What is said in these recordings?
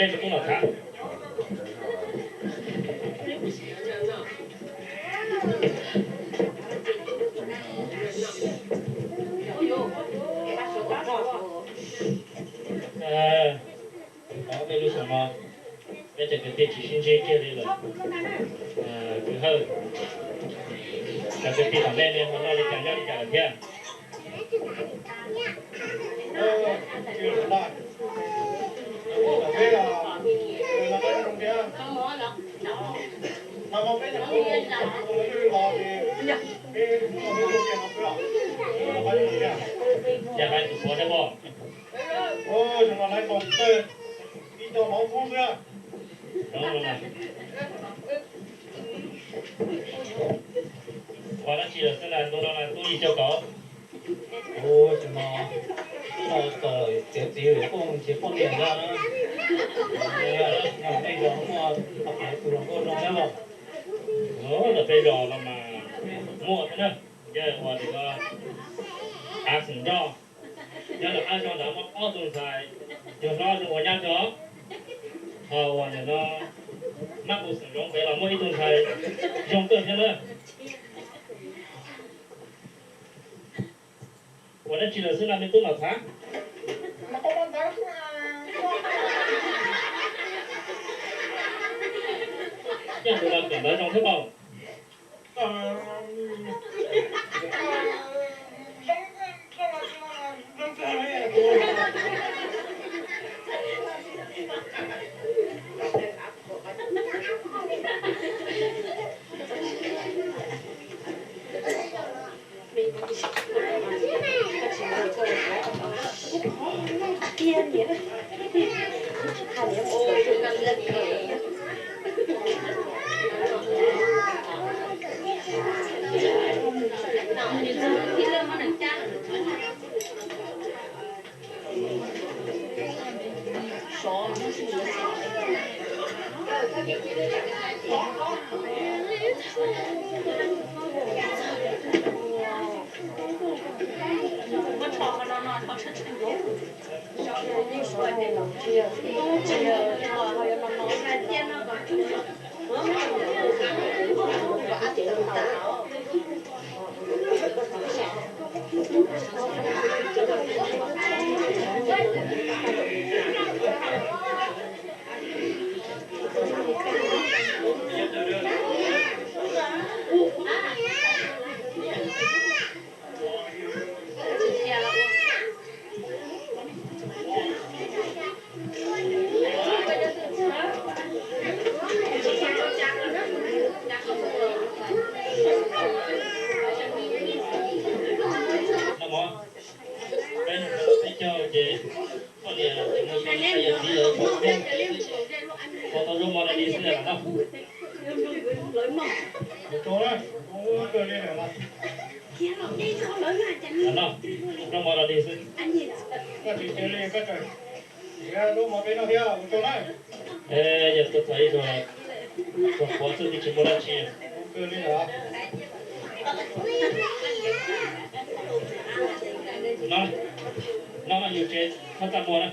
Peb cov tub los thav. Thaum peb lub xyoo no, peb cov kwv tij tsis sib ntsib kiag li lawm. Kwv Hawj, cov kwv tij tom nej ne ho noj li cas nyob li cas lawm thiab? Yog hais tus puav thiab pob? Ib co mov kub xwb. Ua dab tsi lawm xwb na, ntu no mas tub yim caum kaum. Ua tsis mov, no txawm tiav txiv lwm kooj nrhiav poj niam na. No nej zos muaj qhov tus hluas nkauj zoo thiab los? Lawv peb zos no mas muaj thiab na, yog ua nim no av xeem nroj, nyob rau qab zog ntawd muaj ob tug ntxhais yog hlob zoo ua nyab tso. Ho uas nim no Mab Qus xeem Zoov pem los muaj ib tug ntxhais zoo kawg thiab na. Ua dab tsi lawm xwb no me tub Nom Txhav? Yog tus no kawm ntawv zoo thiab pob? Peb caug ces poj niam tsis muaj txiv lawm, ua tau zaub mov da dis xwb no. Zaub mov da dis xwb. Yog tuaj txog ib zaug, txog qhuav xwb twb tsis muaj dab tsi. No, no yus tsev txhob txaj muag na.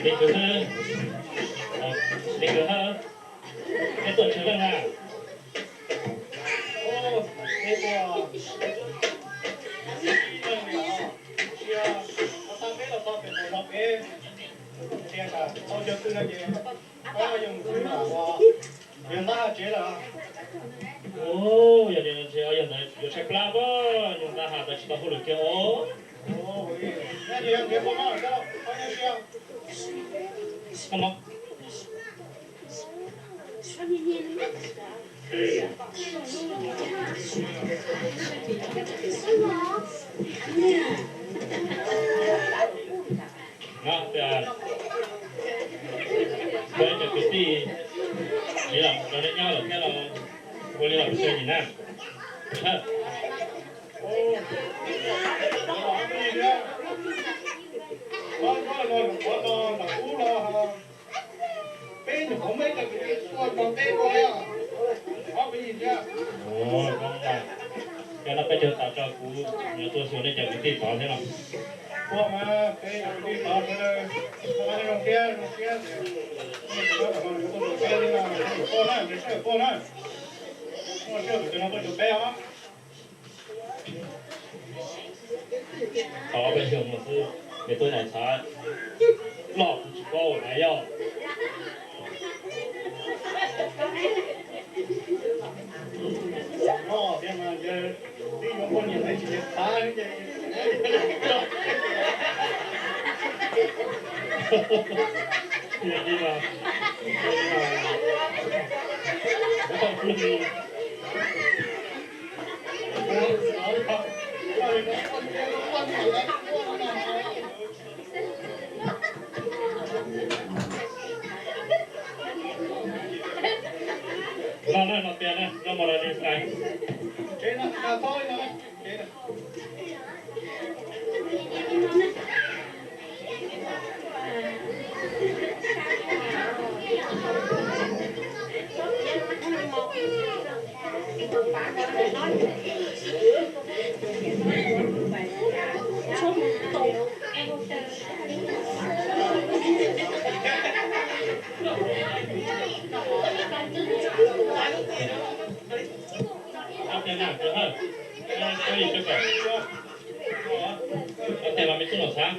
Me kwv, me kwv Hawj, nej tuaj tsawg leej na? Peb tuaj ib leeg li os, tab sis tab peb los txog pem no peb tias tau cov twg no ces peb yuav mus xwb os. Yog ntab ha tsev lawm. Yog ntawd yuav tshaib plab pob, yog ntab ha tas tsis tau hauj lwm kiag os. No, peb cov kwv tij, li los rau nej nyob lawm thiab los ua li los peb cov nim na. Peb nyuam qhuav muaj ib co kwv tij tuaj txog peb ko thiab, ob peb yig thiab. Cov no peb cog tau tso kuv yuav tuaj xyuas nej cov kwv tij tod thiab no. Tuaj mas peb cov kwv tij tod sawv daws, nej zoo siab zoo siab ces nej cov no kom no yuav tuaj xyuas peb thiab no, tuaj na, nws sawv tuaj na. Muaj sij hawm cov no tuaj xyuas peb os. Tau ob peb xyoos no xwb, nws tuaj nom txhav loj kuv tsis paub na yog. Loj thiab mas yog tib yuav poj niam tsis txhav. Los na, los tias na, no mos los li ais. Tes los me tub los xav.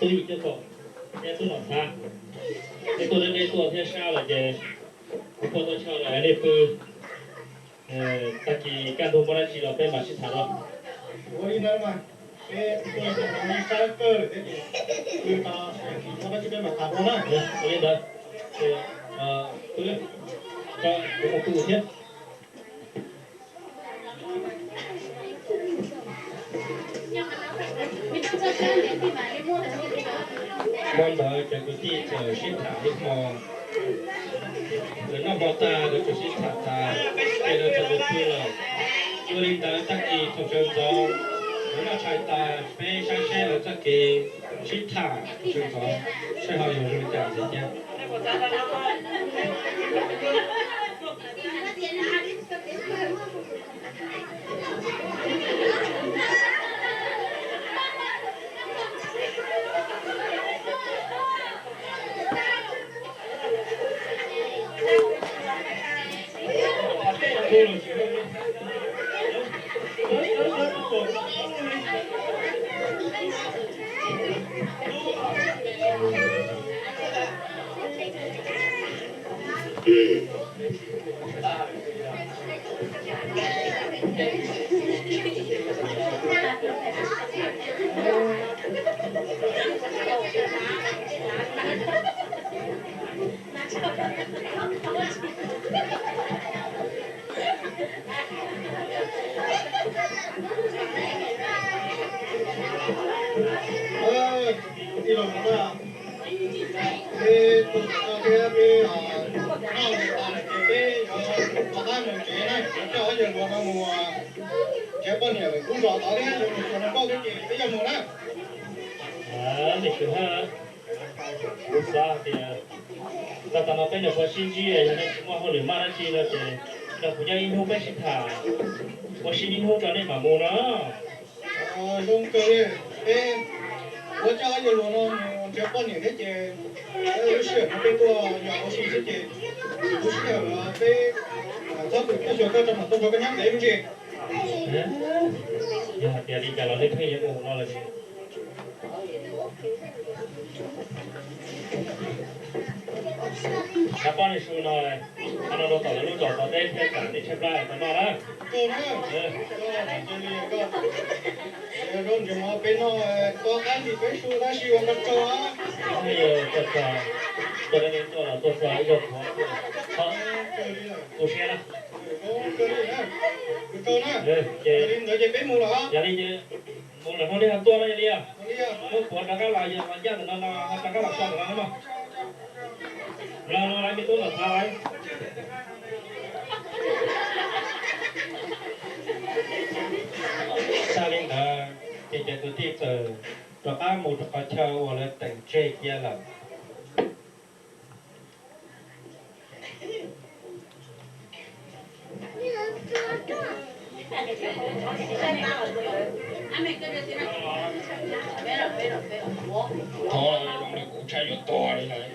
Tub Yim Cuab Kaum thiab tub Nom Xab, nej tuaj deb deb tuaj thiab sab lawm ces kuv poj tuaj choj lawm nej pw. Tag kis kaj ntug muaj dab tsi los peb mam sib tham dua. Ua li ntawd mas, peb tuaj ib sab kawg lawm thiab ces pw tau, tag kis muaj dab tsi peb mam tham dua na. Ua li ntawd, pw, kuv mus pw thiab. Hmo ntawd cov kwv tij txawm sib tham ib hmo, lawv noj hmo tag lawv txawm sib tham tas, ces lawv txawm mus pw lawm. Ua li ntawd tag kis thaum sawv ntxov lawv noj tshais tas peb saib seb lawv txoj kev sib tham thaum sawv ntxov seb ho yuav zoo li cas ntxiv thiab. Ib los no na, peb tuaj txog thiab peb noj tas lawm ces peb yuav rov qab mus tsev na, coj ob yawg hluas no mus nrhiav poj niam lawm, kuv zos tod thiab yuav mus xyuas hluas nkauj thiab ces peb yuav mus na. Li Swm Haj, kuv xav hais tias tag tam no peb nrog puav sib ntsib, yog nej tsis muaj hauj lwm maj dab tsi no ces nrog kuv nyob ib hnub peb sib tham, ua si ib hnub tso nej mam mus no. Zoo kawg li, peb kuv coj ob yawg hluas no mus nrhiav poj niam thiab ces lub sij hawm no peb tuaj yos ua si xwb ces kuv sij hawm peb txhob txwm tuaj xyuas koj tso mam tuaj nrog koj nyob pem me ntsis. Yog hais tias li cas los nej pheej yuav mus no lawm. Rov qab nej su no, qhov no rau tom lawv lub zos tom teb thiab tsam nej tshaib plab tau noj na. Peb noj, koj qab ntsis peb su tab sis ua koj tsaug. Tuaj txog, tuaj txog ib zaug qhov tu siab na. Ces ntawd ces peb mus lawm. Yog li ces mus lawm hnub nej ho tuaj no yog li. Hnub puav rov qab los yog los ncaj ntawm no no ho rov qab los so ntawm no no. Los no lawv me tub los thav lawm. Tag li ntawd ces cov kwv tij txawm rov qab mus rau qhov chaw uas lawv teem tseg cia lawm. Thov zoo li kuv tshaib yuav tuag li lawm.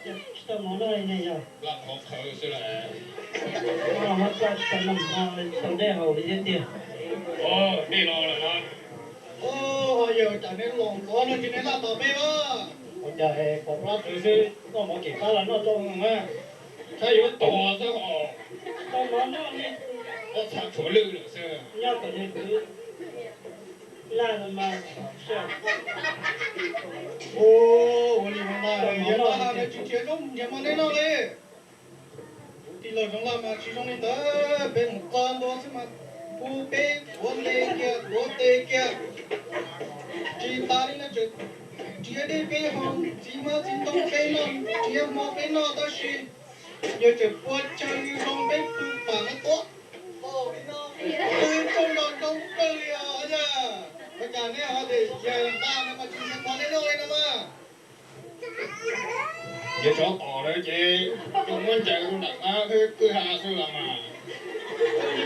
Tsis tau mov noj li ne yog. Laj qhov qhawv xwb lawm. Muab txoj tsis tau noj hmo tsis tau dej haus li thiab tiag. Dej los lawm na. Yawg, cas neb los ntxov no tsis neb laj tos peb os? Ua cas es pom plab tsawv xwb, noj mov kev qab los noj tau mas. Tshaib yuav tuag xwb os. Tau mov noj li. Ob txha tshuav lwj lawm xwb. Nyob tom yawg kwv laj no mas. Ua li no mas yawg laj tsis nrhiav zaub nrhiav mov neb noj li. Kuv tij laug Zoov Laj mas tsis zoo li ntawd, peb mus txog ntua xwb mas pub peb tuav nte kiag tuav tes kiag. Tsis tas li no tseem nrhiav dej peb haus, txiv hmab txiv ntoo peb noj, nrhiav hmo peb noj tab sis yawg tseem pua chaw zoo peb pw pam no tuab. Pw tsaug zog zoo kawg li os yawg. Ua cas neb ho tias yawg nqa no mas tsis nrhiav mov neb noj li no mas. Yawg tsov tom lawm ces tus muab ncaws rau nram qab kwj ha xwb los mas.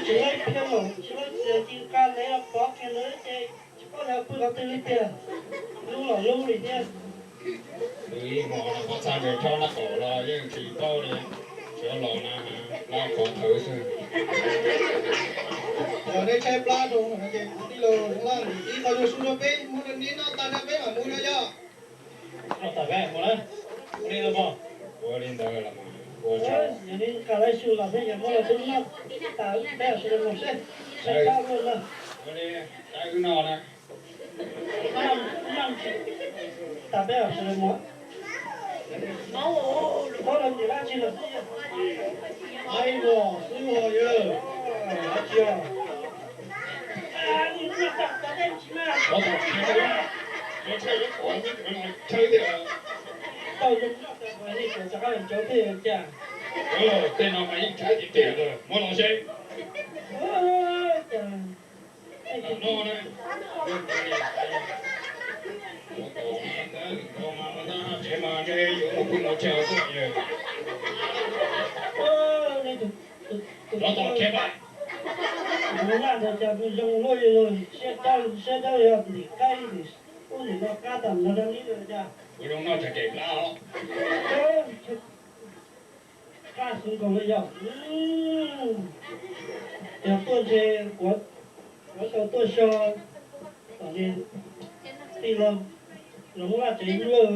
Tsis laib phiab los tsis laib txias ci nqa ntev los pov kiag ntawd ces tsis paub yog pw qhov twg li tiag. Lub los lub li thiab. Pw ib hmo no pov txha ncaws chob nab qaum los yeej tsis paub li. Tsuav los na, laj qhov qhawv xwb. Yog neb tshaib plab zoo no ces kuv tij laug Zoov Laj ntim ib qho nyuag su rau peb muab rau neb noj tag rau peb mam mus no yog. Noj tas peb mus na. Ua li ntawd los mas ua tsaug. Yog neb nqa lawv su los peb yuav muab los peb noj tas peb sawv daws mus seb. Peb tshaib plab luaj na. Ua li, wb noj na. Noj tas peb sawv daws mus. Muab los ntim dab tsi los xwb. Aib los xwb os yawg. Dab tsi os? Tau zoo noj tas mas nej tseem rov qab los cov thiaj cas. Tej no mas yeej tshaib tiag tiag, muab los seb. Cas no na. Tsev mas ntshe yuav mus pw mus chaw xwb yawg. Los tom kiag mas. Tus laj ntawd cas zoo luaj li, siab dawb siab dawb yog ntim qaib ntim ub ntim no qab tas nrho rau li cas. Ua zoo noj tsam kem plab os. Qab xwb nkaus li yog. Yog tuaj ntshe kuv tau tuaj xyuas tom niag tij laug Zoo laj tsev lawm.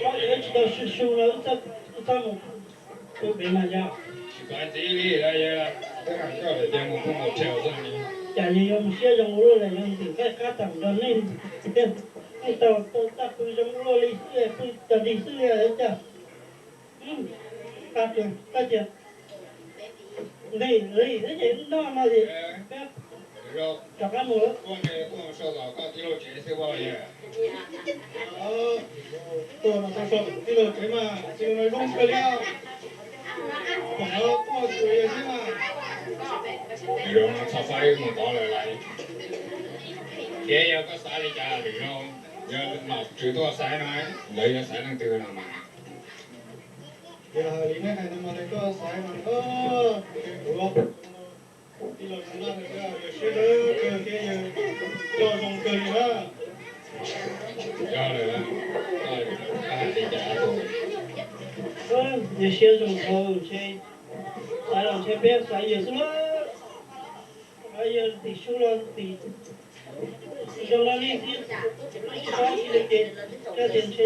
Ob tsis tau su su no wb txhob mus pw pem mas yog. Cas yog yuav mus siab zoo ua luaj los yog tim qab qab tawm nrog nej thiab. Nej tau tau pw zoo ua luaj li xwb, pw tag dig xwb li cas. Qab tias ntxim li ces noj no ces peb rov qab mus. Tuaj no tau so tij laug tsev mas tij laug no zoo kawg li. Pom no tuaj xyuas yawg thiab mas. Lwm zaus no txhob faib mus tod lawm lauj. Thiab yog koj xaiv li cas lwm zaus, yog nom tswv tuaj xaiv no, lawv yuav xaiv leej twg no mas. Yog hais li nej hais no mas koj xaiv mas, kuv tij laug Zoo Laj no yog siab dawb kawg thiab yawg coj zoo kawg li na. Yog lawm, koj hais li cas tus? Yawg siab zoo dhau ntshe, xaiv los ntshe peb xaiv yawg xwb lauj. Yawg tim su los tim zoo li thiab, tsis li ces, koj tias ntshe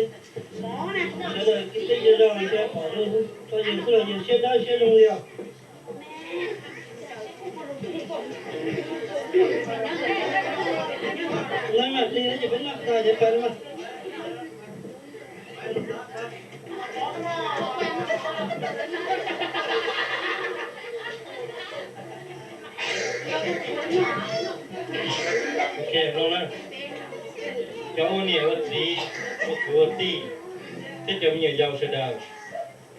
sawv daws kwv tij yawg zoo ntshe pom zoo rau yawg xwb los yawg siab dawb siab zoo li os. Noj mas plig ces peb noj tag ces pais mas. Cov ua niam ua txiv, ua kwv ua tij, thiab cov me nyuam yaus sawv daws,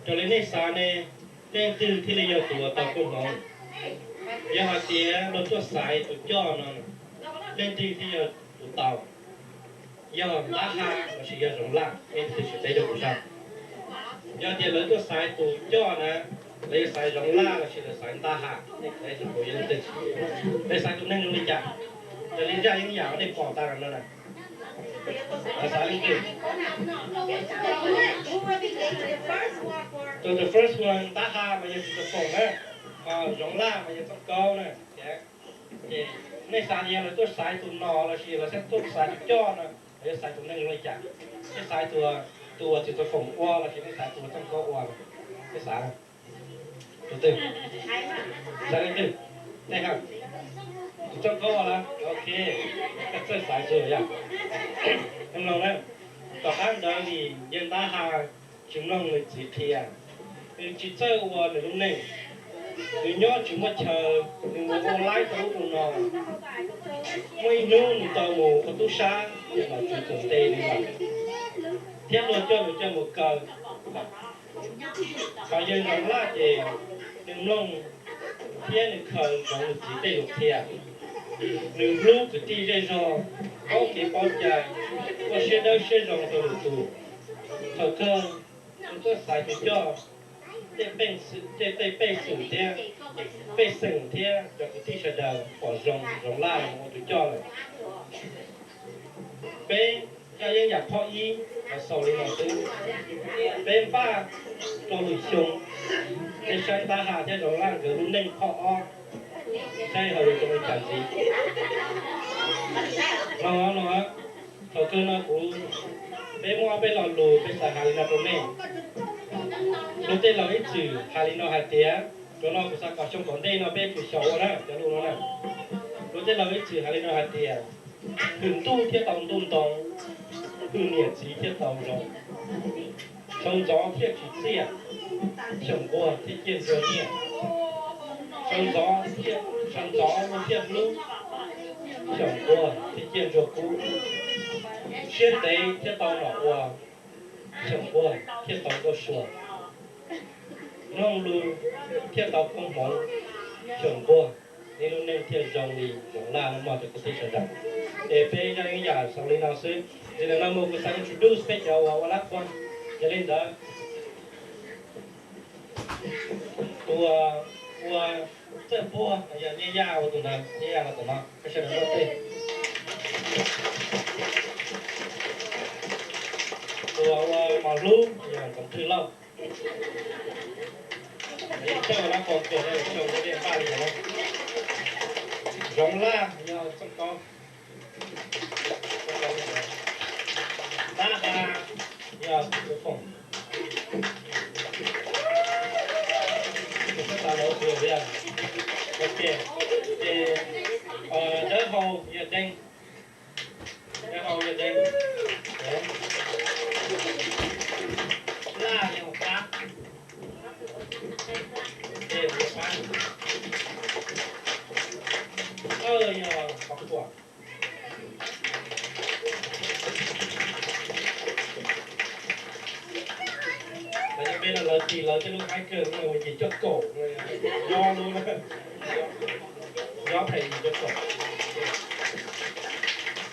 raws li nej xav ne, leej twg thiaj li yog tus uas tau koob hmoov? Yog hais tias luag tuaj xaiv tus coj no, leej twg thiaj yog tus tau? Yog Ntab Ha lossis yog Zoov Laj? Nej teb rau kuv saib. Yog tias lawv tuaj xaiv tus coj na, lawv yuav xaiv Zoov Laj lossis lawv xaiv Ntab Ha? Nej teb rau kuv, yog leej twg? Lawv xaiv tus neeg zoo li cas? Raws li zaj yeeb yam uas nej pom tas los no na, lawv xaiv leej twg? Tus the first one, Ntab Ha mas yog Txiv Txoov Foom na, ho Zoov Laj mas yog Txooj Kaub na. Ces nej xav tias yog lawv tuaj xaiv tus no lossis lawv tuaj xaiv tus coj no, lawv yuav xaiv tus neeg zoo li cas? Nej xaiv tus, tus uas Txiv Txoov Foom ua lossis nej xaiv tus uas Txooj Kaub ua? Nej xav tus twg? Xav leej twg? Nej hais tus Txooj Kaub ua los? Ok, koj txawj xaiv xwb yog. Mloog na, tom qab ntawd vim yawg Ntab Ha tsis mloog nws txiv qhia, nws tsis txawj ua nws lub neej, nws nyob tsis muaj chaw, nws mus ua laib rau ub rau no. Muaj ib hnub nws tau mus ua tub sab nom tswv tus nte nws lawm, thiab luag coj nws coj mus kaw. Ho yawg Zoov Laj ces nws mloog thiab nws khaws Zoov nws txiv tej lus qhia. Nws hlub kwv tij zej zog, paub kev paub cai, muaj siab dawb siab zoo rau lwm tus. Thaum kawg nws tuaj xaiv tus coj, tej pej xeem thiab, pej xeem thiab cov kwv tij sawv daws pom zoo Zoov Laj los ua tus coj lawm. Peb zaj yeeb yam phoj ib los xaus li no xwb. Peb npaj rau lwm xyoo, peb saib Ntab Ha thiab Zoov Laj nkawd lub neej phoj ob, saib ho yuav zoo li cas ntxiv. Mloog, mloog, thaum kawg no kuv, peb muaj ob peb lo lus peb xav hais li no rau nej. Luag tej laus ib txwm hais li no hais tias, cov no kuv xav kom xyoo tom ntej no peb tsum xyaum ua na cov lus no na. Luag tej laus ib txwm hais li no hais tias, hwm ntuj thiaj tau ntuj ntoo, hwm niam txiv thiaj tau zoo. Sawv ntxov thiaj tsim txiaj, xyaum nquag thiaj ciaj ntsuag nyiaj. Sawv ntxov thiaj, sawv ntxov luag thiaj hlub, xyaum nquag thiaj ciaj ntsuag kub. Siab ntev thiaj tau nom ua, xyaum nquag thiaj tau nkauj sua. Mloog lus thiaj tau koob hmoov, xyaum nquag nej lub neej thiaj zoo li Zoov Laj no mog cov kwv tij sawv daws. Es peb zaj yeeb yam xaus li no xwb. Ces ntawm no mus kuv xav introduce peb cov uas ua lab quag. Yog li ntawd, tus uas ua txawj puag yog Nyiaj Yaj, ua tus ntawd, Nyiaj Yaj los tom no, peb sawv daws noj tej. Tus uas ua mos hlub yog Ntxoov Twg Lauj. Txawj ua lab quag kawg, xyoo tej npaj li ntawd. Zoov Laj yog Txooj Kaub. Cov foom, sab tas los xwb. Ok, ces dawb hau yog deej, dawb hau yog deej, laj yog qab, dej yog qab, qawj yog qhov quam. Lawv cov peb no lawv tis lawv tej lub haib kawg no yim cuaj kaum, nyob lub, nyob phem yim cuaj kaum.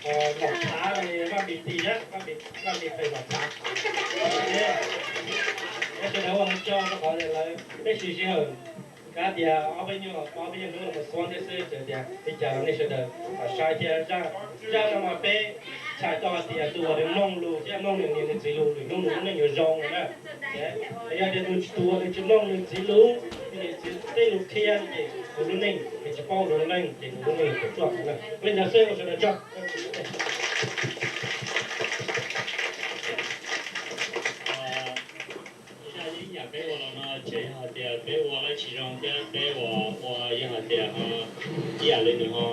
Nom txhav no Vaj Pis tis na, Vaj Pis phem nom txhav. Ces sawv daws ua lawv tso rau qhov tias lawv peb siv sij hawm kav tias ob peb nyuag, ob peb nyuag hnub no mus xuab thiab xwb, txawm tias li cas los nej sawv daws kom sai thiab. Zaj no mas peb txhais tau hais tias tus uas nws mloog lus thiab mloog nws niam nws txiv lus, nws hnub nws lub neej yuav zoo na. Yog tias tus uas nws tsis mloog nws txiv lus, nws txiv tej lus qhia ces nws lub neej nws tsis paub lub neej ces nws lub neej puas tsuaj na. Li ntawd xwb ua sawv daws tsaug. Zaj yeeb yam peb ua los no tseem yog hais tias peb ua lawv tsis zoo thiab peb ua, ua yog hais tias ho ib yam li nws ho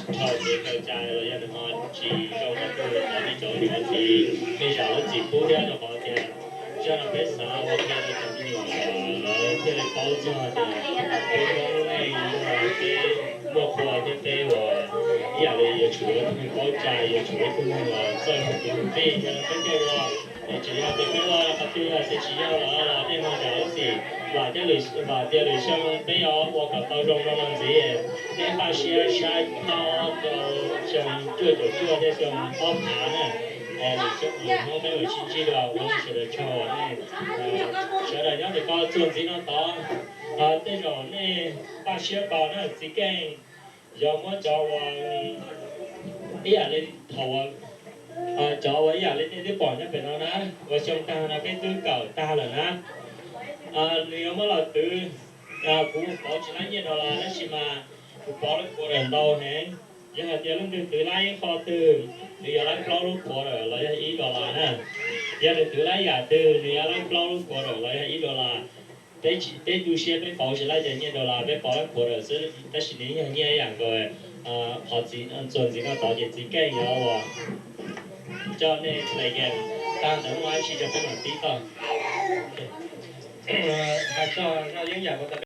dhau kev kaw cai los yog nws ho tsis zoo qhov twg, thov nej cov niam txiv nej zam lub txim pub thiab, rau qhov tias zaj no peb xav ua qhia rau cov me nyuam kom lawv thiaj li paub txog tias peb Hmoob lub neej yog peb muaj qhua thiab peb ua ib yam li yuav tsum ua tus neeg paub cai, yuav tsum ua tus neeg uas txawj tus tus tij, yog li peb thiaj ua. Es tseem yog tias peb ua qhov twg tias tsis yog los los nej ho zam lub txim. Vam thiab, vam tias lwm xyoo peb yuav ua kom tau zoo no no ntxiv. Nej npaj siab saib tau rau xyoo cuaj caum cuaj thiab xyoo ob phav na. Lwm Hmoob peb mam sib ntsib dua, ua nej sawv daws tsaug nej. Sawv daws nyob tim ko txuas ntxiv no tod, tej zaum nej npaj siab tau na, txiv Keej yuav muab cov uas ib yam li thaum, cov uas ib yam li nej twb pom nyob pem no na, uas xyoo tag no peb twb kawm tag lawm na. Nws yuav muab los twv, kuv pauv tsis laib nyiaj dollar tab sis mas kuv pauv lub quarter ntau heev. Yog hais tias leej twg twv laib ib qho twg, nws yuav laib plaub lub quarter los yog ib dollar na. Yog nws twv laib yam twg, nws yuav laib plaub lub quarter los yog ib dollar. Peb tu siab peb pauv tsis laib cov nyiaj dollar, peb pauv laib quarter xwb, tab sis nws yog nyiaj ib yam nkaus. Qhov txuas ntxiv no tod ces txiv Keej yuav ua coj nej play game, tag ntawd muaj dab tsi rau peb mam tib toj. Hais txog zaj yeeb yam